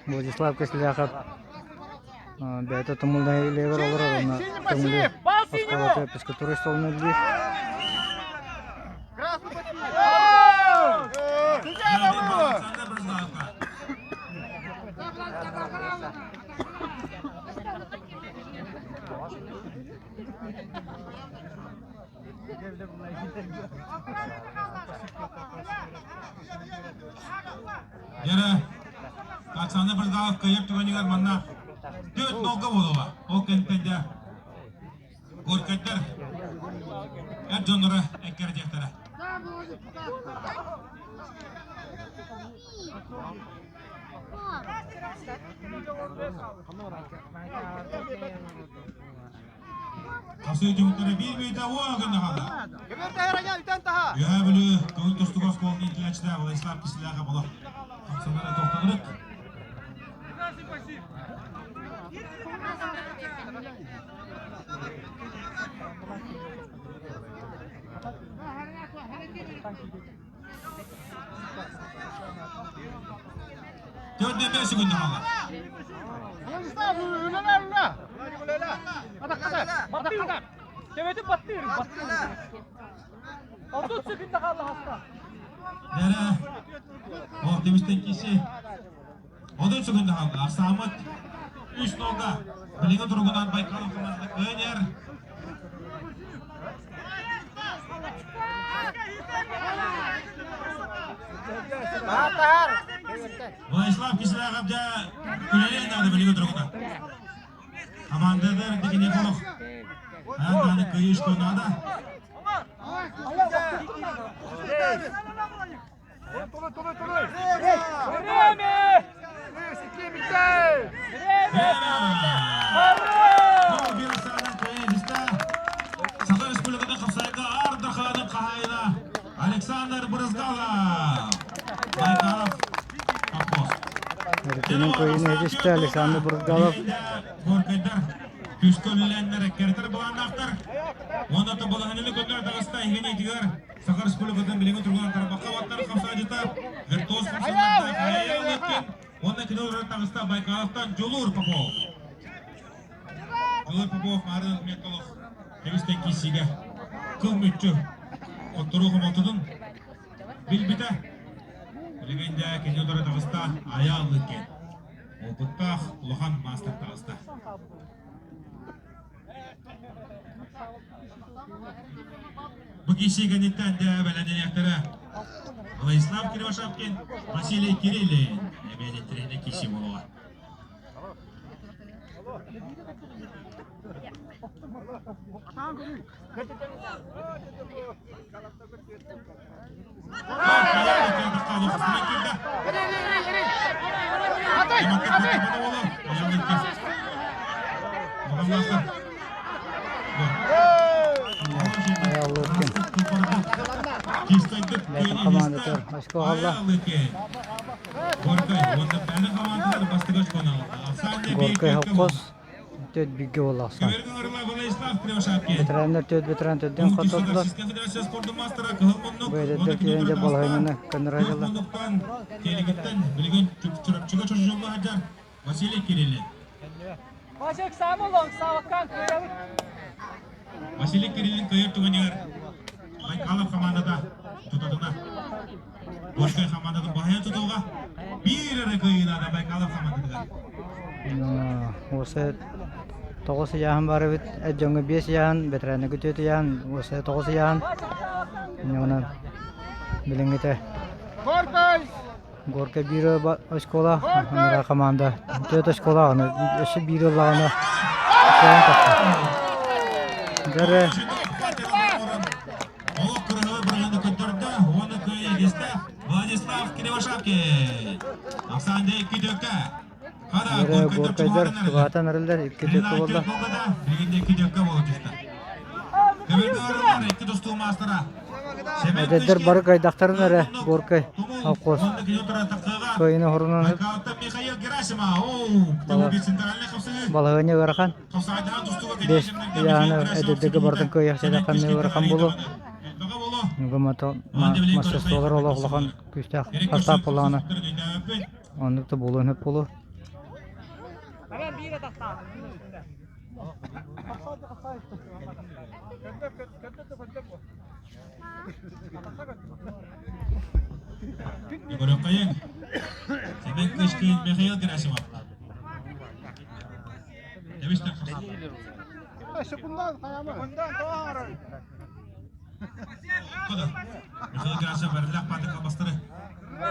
Владислав Кисляхов. Бэйэтэ Тумул нэһилиэгэр олорор уонна Сильный Төҥүлү пассив! Бал синему! оскуолата физкультура столун үлэлиир. Красный пассив! Судья было! Александр Брызгаловка. Дьэрэ, Оксана Брызгалов кыайар түгэнигэр манна түөрт нолга буолуоҕа. Ол кэнниттэн дьэ Горькайдар эр дьонноро эккирэтиэхтэрэ. Хасыы түмүктэрэ биир мүнүүтэ уон гынна хаалла. Үөһээ Бүлүү көҥүл тустуук оскуолатын иитиллээччитэ Владислав Киселяхов олох хамсанара тохтонурут. Төрдө бес секунда хаалла. Төбөтүн баттыыр, баттыыр. 30 секунда хаалла хаста. Дәрә, ол темистен киси. 30 секунда хаалла. Ахсаамыт үс нолга. Билиҥҥи туругунан Байкалов командата кыайар. Владислав Киселяхов дьэ үлэлиэн наада билиҥҥи туругунан. Командадар дикинеколог. Аны кыйышко надо. Время! Время! Саха Республикатын хапсайга ардахаанын хаһаайына Александр Брызгалов. Байкалов Попов. Эркинин кыайыыны ситистэ Александр Брызгалов. Горкайдар күүскэ үлэлээннэр эккирэтэр былааннаахтар. Уонна балаһанины көннөр таҕыста иһин Саха Республикатын билиҥҥи туругунан тарбахха баттар хамсаадьыта виртуоз хамсанардаах Айаал Лыткин уонна кини олорор таҕыста Байкаловтан Дьулуур Попов. Дьулуур Попов маарынан металлов кэбистэн киирсиигэ кыл мүччү хотторуу хомотутун билбитэ. Билигин дьэ кини утары таҕыста Айаал Лыткин. Опыттаах улахан маастар таҕыста. Бу киирсии кэнниттэн дьэ бэлэмнэниэхтэрэ Владислав Кривошапкин, Василий Кириллин эбиэдиттэринэ киирсии буолуоҕа. Айааллыыркин. Бэйэтин хамаандатыгар очко аҕалла. Горкай холкуос Төрт бииргэ буоллахсан. Ветераннар төрт ветеран төрдүн хоттордулар. Бу эдэрдэр киирэн дьэ балаһыанньаны көннөрө сылдьаллар. Василий Кириллин. Василий Самолон, Савакан кыайабыт. Василий Кириллин кыайар түгэнигэр Байкалов хамаандата тутатына Горькай хамаандатын баһыйан тутууга биир эрэ кыайыылаата Байкалов хамаандатыгар. Уоса тоҕус ыйааһын бар эбит. Эр дьоҥҥо биэс ыйааһын, бэтэрээннэргэ түөрт ыйааһын, уоса тоҕус ыйааһын. Онон билиҥҥитэ Горькай! Горка биир оскуола, анараа команда түөрт оскуола, аны өссө биир ыллаҕына кыайан тахсар. Дьэ Олох кырыһы бырыһыны көрдөрдө уонна кыайыы илистэ Владислав Кривошапкин. Оксана икки төккө. Хара Дьэ Горкайдар чугаһатан эрэллэр икки төккө буолла. Билигин икки төккө буола түстэ. Көбүргө икки тустуу маастара. Эдэрдэр бары кыайдахтарын эрэ Горкай холкуос кыайыыны хорунан балаһыанньа ыарахан. Бэс ыйааһыны эдэрдэргэ барытын кыайыахча ханна ыарахан буолуо. Гумато мастерстволар олох улахан күүстээх састаап буоллаҕына оннук да буолуон сөп буолуо. Көрөххөйүҥ. Семен Кычкин, Михаил Герасимов. Тэбистэн хапсаҕай. Михаил Герасимов бэриллэх паатык албастары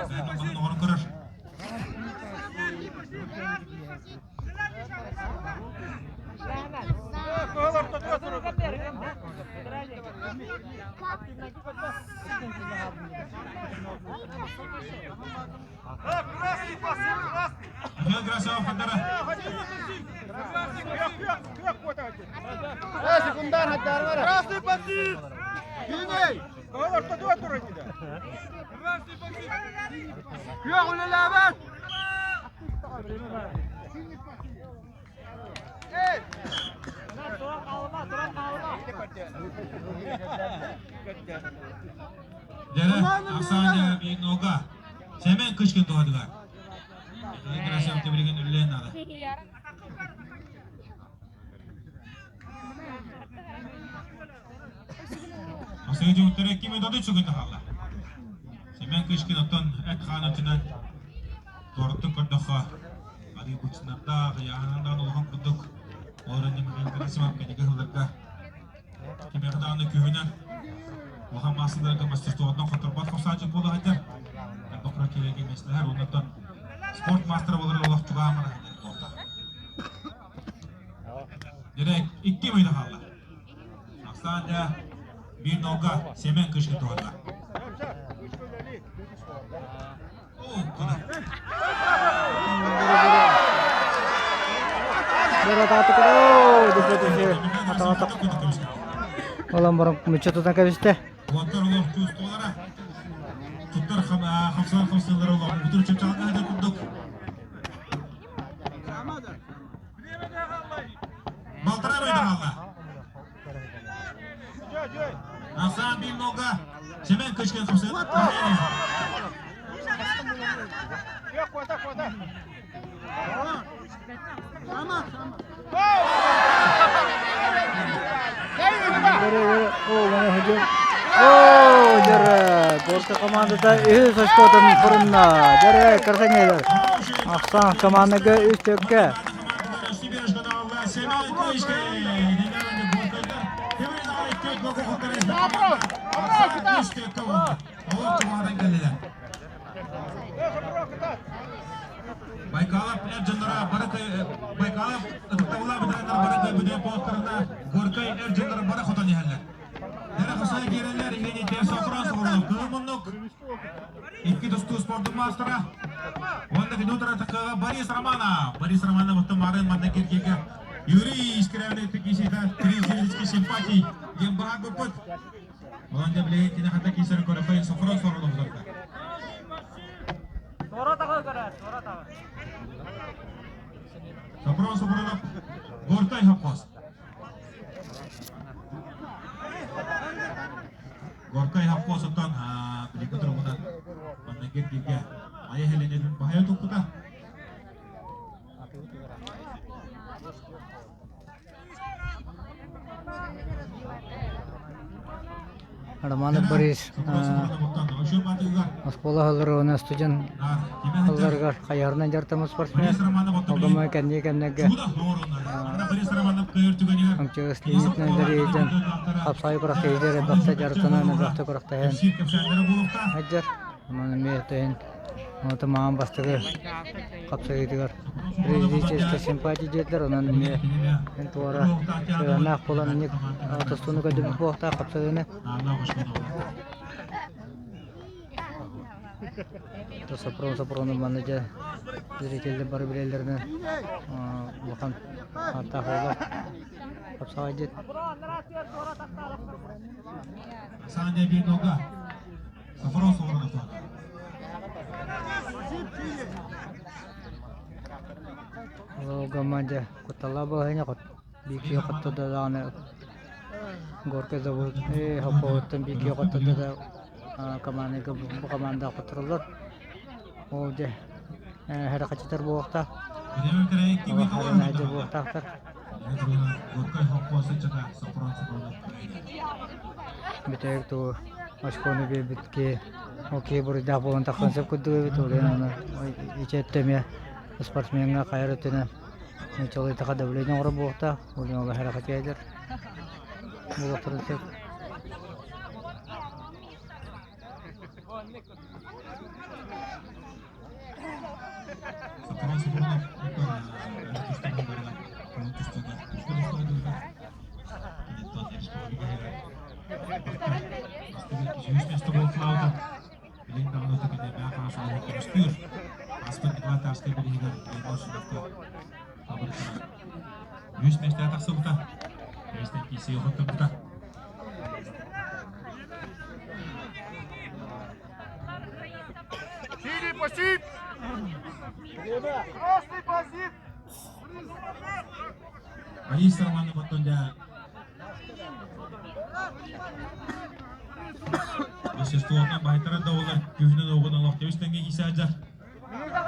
бэйэтин оҕолорун оҥорон көрөр. Михаил Герасимов хардара. Красный пасив! Синий! Күөх үлэлээбэт! Дьэрэ, Оксана Бейнога, Сэмэн Кычкин туһатыгар. Михаил Герасимов тибилигин үллээн наада. Асыгы кими доду чугун тахалла. Семен Кычкин оттон эт хаан өттүнэн туораттан көрдөххө арыы буччунардаах, ыйааһынандаан улахан курдук олорон Михаил Герасимов кэнники сылларга кимиэхэ даҕаны күһүнэн улахан массаларга мастерствотунан хоторбот хапсааччы буола сылдьар. Элбэх киһиэхэ миэстэлэһэр уонна спорт маастара буолар олох чугаһаан сылдьар буолта. Дьэ, икки мүнүүтэ хаалла. Ахсаан дьэ биир нолга Семен Кышкин туһанна. Олон баран мүччү тутан кэбистэ. Уоттар олох чувстволара туттар хамсанар хамсыылара олох муҥутуур чыпчаҕын курдук. Балтараа мүнүүтэ хаалла. Ахсаан биир нолга Семен Кычкин хапсыыр. Оо, дьэрэ, Горка командата үһүс очкотун фурунна. Дьэрэ, красавелер. Ахсаан командага үс төккө. Байкалов эр дьоннора бары Байкалов ытыктабыллаах ветераннар бары кыайбыт постарына Горкай эр дьоннора бары хотон иһэллэр. Дэрэ хасай киирэллэр Евгений Сокуран Сокуров кыһыл муннук икки тустуу спордун маастара уонна кини утары такыга Борис Романов. Борис Романов оттон марын манна киргигэ Юрий Искренний кисита Тризелицкий симпатий диэн баһаарбыппыт. Онон дьэ билигин кини хата киисэрин көрөкөй Софрон Сорунов утарда. Софрон Сопронов Гортай хопхоз. Горкай хопхозуттан билигин туругунан манна киргигэ Майа Хеленетин баһайа туппута. Романов Борис оскуола аһыллар уонна студент аһылларыгар хайыһарынан дьарыктаммыт спортсмен. Огомо кэннии кэмнэргэ МЧС линиятынан илдьэн хапсаҕай күрэхтэһиилэр элбэхтэ дьарыктанан элбэхтэ күрэхтэһэн сылдьар. Онон эмиэ тэһин Ону маҕан бастакы хапсайыытыгар президенческэй симпатия диэтилэр, онон эмиэ мин туора сыһыаннаах буолан инник тустууну көрдөрбүт буолуохтаах хапсайыыны. Сопрон Сопрону манна дьэ зрителлэр бары билэллэринэн улахан ааттаах буолар хапсаҕай дьиэт. Саня Бинога. Вопрос уордата. Команда кутталлаах балаһыанньа биир хоттордо даҕаны Горка забыл хоппоһуттан биир хоттордо да командага бу команда хоттороллор. Ол дьэ хэрэхэчитэр буолуохтаах. Олох арена буолтаахтар. Бүтэһик тугу очкону биэрбит киһи ол киһи буруйдаах буолан тахсан сөп курдук эбит ол иһин аны ичэттэ эмиэ спортсмеҥҥа хайар өттүнэн нууччалыйтаха давление оҥорор буолуохтаах ол иһин ол эрэхэтиэдэр буолуохтарын сөп. Үс миэстэҕэ тахсыбыта. Миэстэ киисигэ хотторбута. Синий пасив! Красный пасив! Борис Романов оттон дьэ Веществотна байтара да олар күһүнэн оҕун олох тебис тэнгэ кисаджа.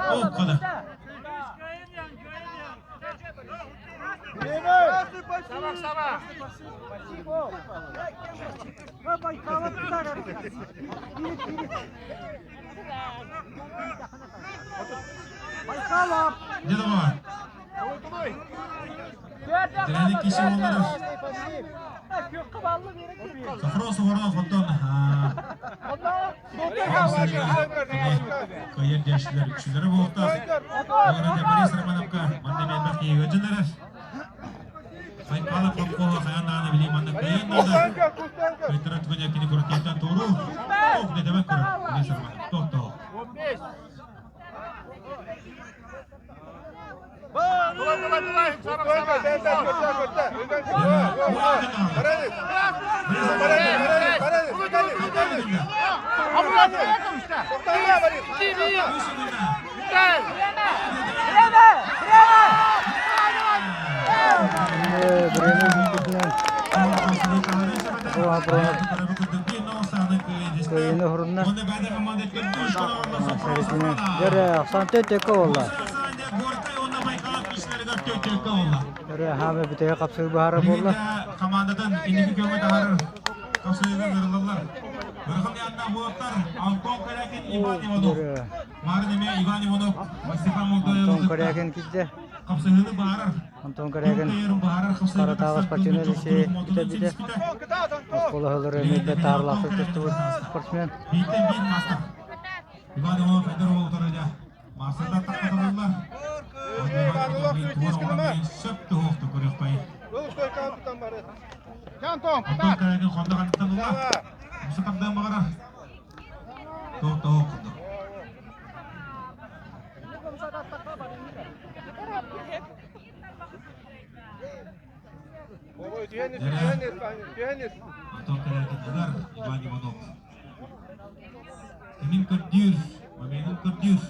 О, када. Дьэ доҕоор, Тэрээни киси буоллар Софрон Суворов оттон кыайар диэччилэр үксүлэрэ буолуохтаах. Ол Борис Романовка манна элбэх киһигэ дьынарар. Байкалов Попкова хайан даҕаны били манна кыайан наада. Кыйтарар түгэнэ кини куротиттан туору. Ох, дэтэбэт көрөр Борис Романов. Тохтоо. Кыайыыны уһурунна. Дьэрэ, Санте төкө буолла. Дьэрэ, хаамы бүтэһи хапсыы баһара буолла. Командатын инники көмө таһарар хапсыыга нырыллаллар. Бырахым янна буоттар Антон Корякин, Иван Иванов. Марын эме Иван Иванов, Степан Молдоев. Антон Корякин киирдэ. Хапсыһыны баарар. Антон Корякин Харатаҕа спортивнай лицей бүтэрбитэ. Оскуолаһылары эмиэ таарлаахтык тустубут спортсмен. Бииртэн биир мастер. Иван Иванов эдэр уол утарыда. Мастердар тахтатыллар. Сөп туһуохту көрүөхпэй. Антон Корякин хонда ханныктан ылла. Муса тардыан баҕарар. Тоох-тоох курдук. Антон Корякин Иван Иванов. Кимин көрдүүр, моменын көрдүүр.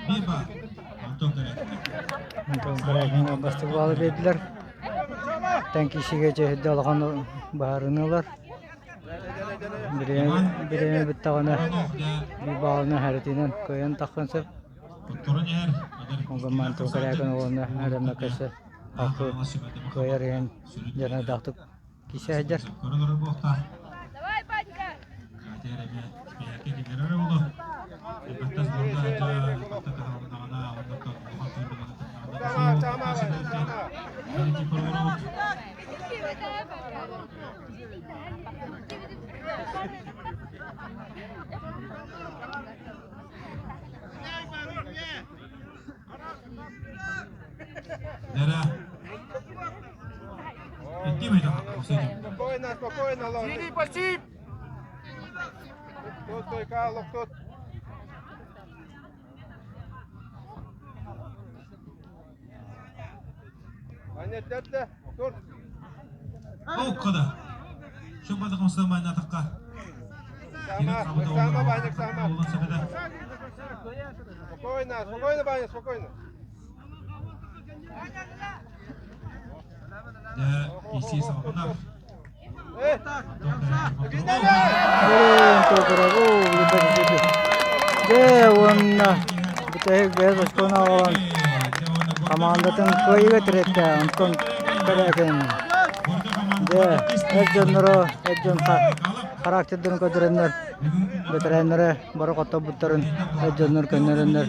Биба Антон Корякин. Антон Корякин бастык баалы биэрдилэр. Тэн киисигэ чэһирдэ улахан баһаарыны ылар. Бириэмэ бүттэҕинэ биир баалынан хэрэтинэн кыайан тахсан сөп. Онтон Антон Корякин уонна эрэммэккэ алты кыайар иһин дьаныардаахтык киирсэ сылдьар. Давай, Ванька! Спокойно, спокойно, Синий пасип! Тут только локтот. Оуккада. Шөппатах мустамайна атаққа. Спокойно, спокойно, Ваня, спокойно. Дьэ уонна бүтэһик бэйэ оскуону аҕалан хамаандатын кыайыыга тириэртэ онтон кэлээтин. Дьэ эр дьонноро эр дьон характердарын көрдөрөннөр бэтэрээннэрэ бары хотторбуттарын эр дьоннор көннөрөннөр.